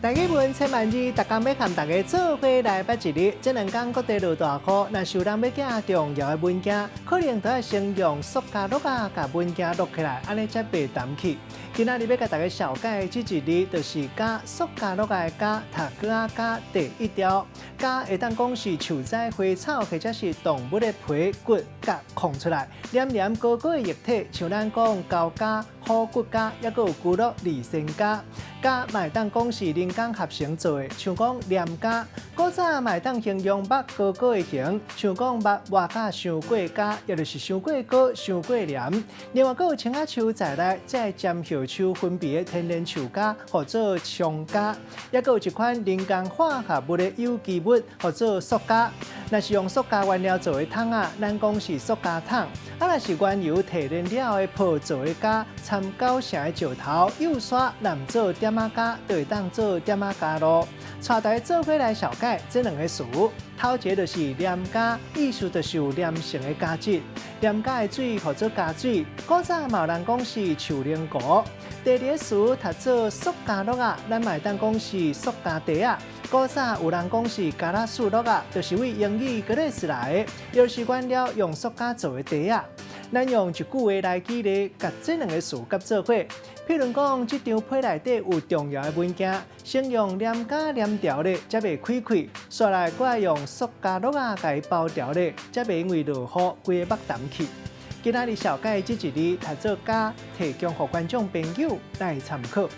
台語文千萬字，逐工欲和大家做伙來捌一字。這兩工各地落大雨，若是有人欲寄重要的文件，可能都愛先用塑膠箩仔共文件摞起來，按呢才袂澹去。今仔日欲共大家紹介這一字，就是膠，塑膠箩仔的膠，讀閣仔膠第一條。膠會當講是樹仔、花草或者是動物的皮骨佮炕出來，黏黏膏膏的液體，像咱講膠膠、虎骨膠，抑閣有蒟蒻二仙膠。膠嘛會當講是人工合成做的，像講黏膠。古早嘛會當形容肉膏膏的形，像講肉磨甲傷過膠，也就是傷過膏、傷過黏。另外，閣有青仔樹在內，這个針葉樹分泌的天然樹膠，號做松膠。抑閣有一款人工化合物的有機物，號做塑膠。若是用塑膠原料做的桶仔，咱講是塑膠桶；啊，若是原油提煉了的泡做的膠，摻九成的石頭、幼沙，濫做點仔膠，就會當做點仔膠咯。帶大家做伙來紹介這兩个詞，頭一个就是黏膠，意思就是有黏性的膠質。黏膠的水號做膠水，古早嘛有人講是樹奶糊。第二个詞讀做塑膠箩仔，咱嘛會當講是塑膠袋仔。古早有人講是伽藍斯箩仔，就是對英語 glass 來的，就是原料用塑膠做的袋仔。咱用一句話來舉例，共這兩个詞佮做伙。譬如講，這張批內底有重要的文件，先用黏膠黏牢咧，才袂開開。煞來閣愛用塑膠箩仔共伊包牢咧，才袂因為落雨規个目澹去。今仔日紹介這一字，讀做膠，提供予觀眾朋友來參考。